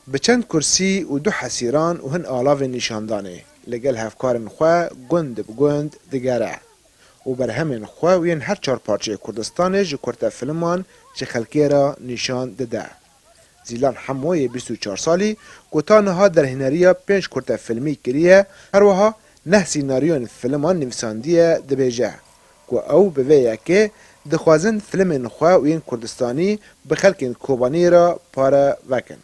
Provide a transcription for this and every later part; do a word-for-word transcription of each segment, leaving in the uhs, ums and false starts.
Bi çend kursî û du hesîran û hin alavên nîşandanê li gel hevkarên xwe gund bi gund digere û berhemên xwe û yên her çar parçeyê Kurdistanê ji kurtefilman ji xelkê re nîşan dide. Zîlan Hemo yê bîst û çar salî ku ta niha derhêneriya pênc kurtefilmî kiriye, her wiha neh sînaryoyên filman nivîsandiye, dibêje ku ew bi vê yekê dixwazin filmên xwe û yên Kurdistanî bi xelkên Kobaniyê re pare vekin.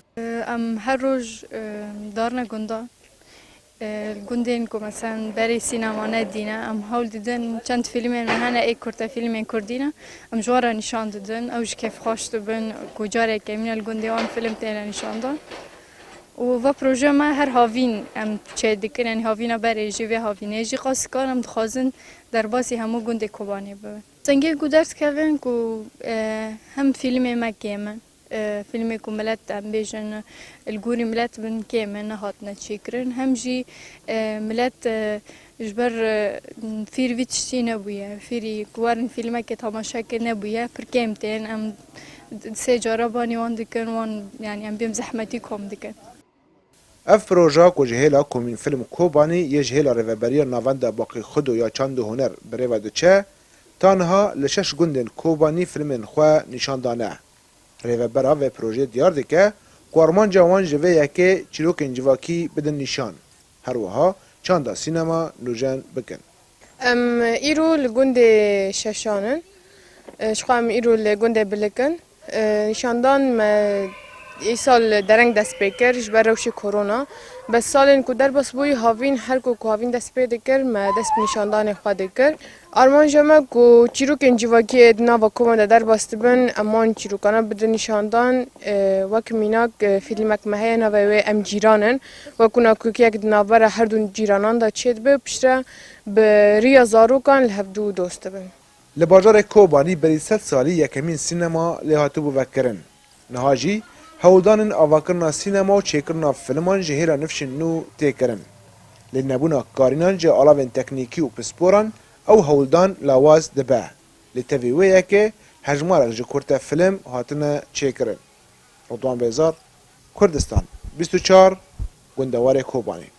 Em her roj, e, darine gundan. E, li gundên ku, meselen, berê sînema nedîne, em hewl didin çend fîlmên me hene, ê kurtefîlmên kurdî ne. Em ji wan re nîşan didin, ew jî kêfxweş dibin ku careke mîne li gundê wan fîlm têne nîşandan. Û va proje me her havîn em çêdikin, yanî havîna berê jî, vê havînê jî, qasî kar em dixwazin derbasî hemû gundê Kobanê bibin. Sengê ku derdikevin ku, e, hem fîlmê me kêm in, e, fîlmê ku milet, em bêjin, li gorî milet bin kêm in, nehatine çêkirin. Hem jî, e, milet, e, ji ber, e, fîr vî tiştî nebûye. Fîrî ku werin fîlmekê temaşe kir nebûye, pir kêm tên. Em sê cara banî wan dikin, wan, yanî em bêm zehmetî kom dikin. Ev proja ku ji hêla Komîn Film Kobanî yê ji hêla Rêveberiya Navenda Baqî Xudo ya Çand û Huner bi rê ve diçe, ta niha li şeş gundên Kobanî filmên xwe nîşan dane. Rêvebera vê projeyê diyar dike ku armanca wan ji vê yekê çîrokên civakî bidin nîşan, her wiha çanda sînema nûjen bikin. Em îro li gundê Şeşan in. E, ji xwe em îro li gundê Bilik in. E, nîşandan me îsal dereng dest pê kir ji ber rewşê korona. Bes salên ku derbas bûyî havîn, her ku, ku havîn dest pê dikir, me dest bi nîşandanê xwe dikir. Armanca me ku çîrokên civakiyê di nava kovan de derbas dibin, em wan çîrokana bidin nîşandan. E, wek mînak, e, fîlmek me heye, navê wê Em Cîran in. Wek ku nakokiyek di navbera her du cîranan de çêdibe, piştre bi riya zarokan li hevdû dost dibin. Li bajarê Kobanî berî sed salî yekemîn sînema lê hatibû vekirin. Niha jî hewldanên avakirina sînema û çêkirina filman ji hêla nifşên nû tê kirin. Lê nebûna karînan ji alavên teknîkî û pisporan ew hewldan lawaz dibe. Lê tevî wê yekê hejmarek ji kurte film hatine çêkirin. Ridwan Bêzar, Kurdistan bîst û çar, Gundewarê Kobanê.